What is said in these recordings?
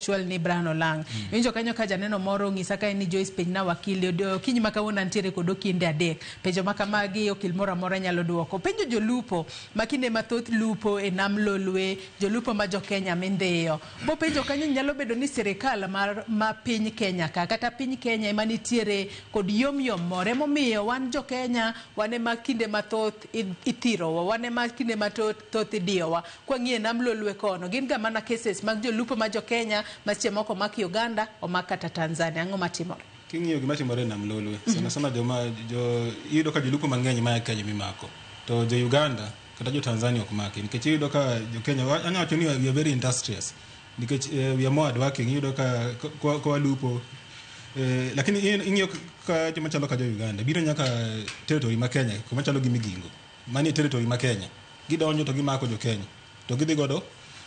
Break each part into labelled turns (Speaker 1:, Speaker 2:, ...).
Speaker 1: achwal ni Brian Olang. Iwinjo kanyo ka janeno moro ong'isa ka en ni Joyce penjna wakili okinyi ma kawuono antiere kod okinde adek. Penjo ma kamagi okil moro amora nyalo duoko. Penjo jolupo ma kinde mathoth lupo e nam Lolwe, jolupo ma jo Kenya mindhiyo. Bopenjo kanyo ni nyalo bedo ni sirikal mar ma piny Kenya ka kata piny Kenya ema nitiere kod yom yom moro emomiyo wan jo Kenya wan ema kinde mathoth ithirowa, wan ema kinde mathoth idiyowa. Kwang'iyo e nam Lolwe kono gin ga mana cases mag jolupo ma jo Kenya ma seche moko omak Uganda, omak kata Tanzania. Ang'o matimore?
Speaker 2: King'iyo gima timore e nam Lolwe, sana sana joma jo iyudo ka jolupo mang'eny maya Kenya mimako. To jo Uganda kata jo Tanzania ok maki nikech iyudo ka jo Kenya anya wacho ni we are very industrious nikech we are more hardworking. Iyudo ka ka walupo lakini ing'iyo ka joma chalo ka jo Uganda biro nyaka territory ma Kenya kuma chalo gi Migingo manie territory ma Kenya gidonjo to gimako jo Kenya to gidhi godo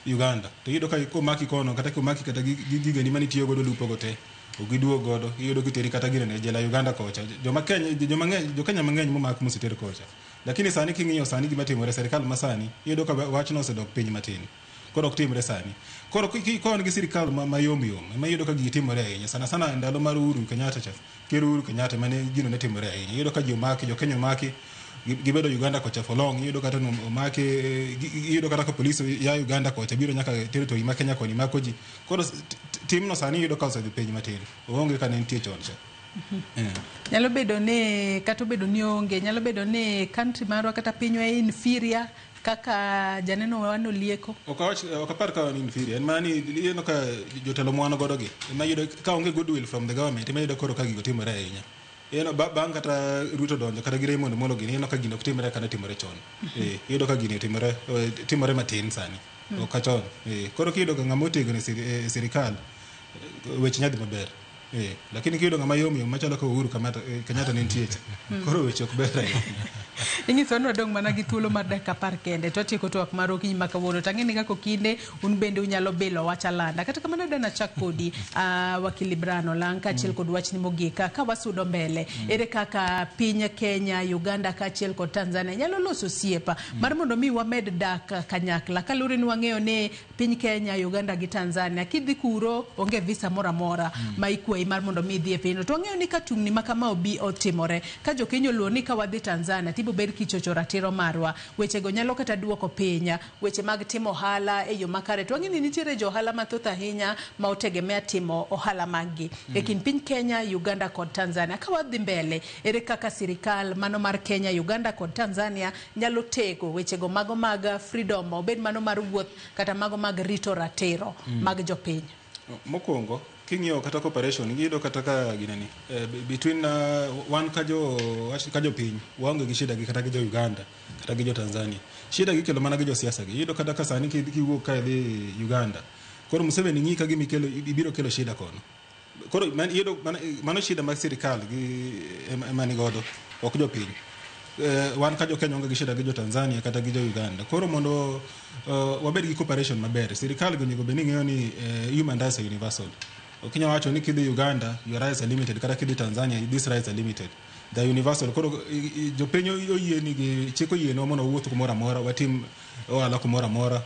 Speaker 2: Uganda to iyudo ka komaki kono kata komaki kata gi gigeni manitiyo godo lupo go te ok giduog godo. Iyudo kiteri kata ginene e jela Uganda kocha. Joma Kenya joma ng'eny jo Kenya mang'eny momak moseter kocha. Lakini sani king'iyo sani gima timore sirikal masani iyudo ka wachno osedok piny matin. Koro ok timre sani. Koro ka wan gi sirikal mayom yom ema iyudo ka gigi timore ahinya. Sana sana ndalo mar Uhuru Kenyatta cha, Ker Uhuru Kenyatta mane gino ne timore ahinya. Iyudo ka ji omaki, jo Kenya omaki, gibedo Uganda kocha for long. Iyudo kata omaki, iyudo kata ka polis ya Uganda kocha biro nyaka territory ma Kenya koni mako ji. Koro timno sani iyudo ka osedhi piny matin. Oonge ka ne nitie chon cha.
Speaker 1: Nyalo bedo ni kata obedo ni onge, nyalo bedo ni country marwa kata pinywa inferior kaka janeno wa nolieko.
Speaker 2: Ok awach, ok apar ka wan inferior. En mana ni ineno ka jotelo mwan godo gi ema iyudo ka onge goodwill from the government ema iyudo koro ka gigo timore ahinya. Ineno bang' kata Ruto donjo kata gi Raymond Omolo gini ineno ka gino ok timre kaka ne timore chon. Iyudo ka gini timore timore matin sani. Ok ka chon. Koro kiyudo ga ng'ama otegno e sirikal weche nya dhi maber. Lakini kiyudo ng'ama yom yom machalo ka Uhuru Kenyatta ne nitie cha. Koro weche ok ber ahinya.
Speaker 1: Inyiso ni wadong' mana gi thuolo mar dakika 10 kende to watieko twak mar okinyi ma kawuono. To ang'e ni kaka okinde un bende unyalo bilo wach alanda. Kata kamano dana chak kodi wakili Brian Olang' kaachiel kod wachni mogik ka wasudo mbele. Ere kaka piny Kenya, Uganda kaachiel kod Tanzania nyalo loso osiep mar mondo mi wamed dak kanyakla kaluwore ni wang'eyo ni piny Kenya, Uganda gi Tanzania kidhi kuro onge visa moro amora ma ikwayi mar mondo mi idhi e pinyno. To wang'eyo ni ka tungni ma kama obi otimore ka jo Kenya oluor ni ka wadhi Tanzania tibo bed kichocho ratiro marwa. Wechego nyalo kata duoko piny weche mag timo ohala e yo makare. To wang'eyo ni nitiere jo ohala mathoth ahinya ma otegemea timo ohala mag gi e kind piny Kenya, Uganda kod Tanzania. Ka wadhi mbele, ere kaka sirikal mano mar Kenya, Uganda kod Tanzania nyalo tego wechego mago mag freedom, obed mano mar wuoth kata mago mag rito ratiro mag jopiny?
Speaker 2: Mokwongo king'iyo kata cooperation iyudo kata ka gineni between wan ka jo wach ka jopiny waonge gi shida gi kata gi jo Uganda kata gi jo Tanzania. Shida gikelo mana gi josiasa gi. Iyudo kata ka sani kiwuok ka idhi Uganda koro Museveni ng'i ka gima ikelo ibiro kelo shida kono. Koro iyudo mano shida mag sirikal gi ema ni godo ok jopiny. Wan ka jo Kenya onge gi shida gi jo Tanzania kata gi jo Uganda. Koro mondo wabed gi cooperation maber, sirikal gi onego bed ni ng'eyo ni human rights are universal. Ok inyal wacho ni kidhi Uganda your rights are limited kata kidhi Tanzania these rights are limited. They are universal. Koro jopiny oyie ni gi chik oyienwa mondo wawuoth kumoro amora, watim ohala kumoro amora.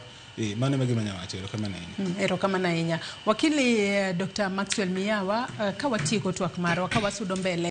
Speaker 2: Mano ema gima anyalo wacho. Erokamano ahinya.
Speaker 1: Erokamano ahinya. Wakili Dr. Maxwell Miyawa, ka watieko twak marwa, ka wasudo mbele.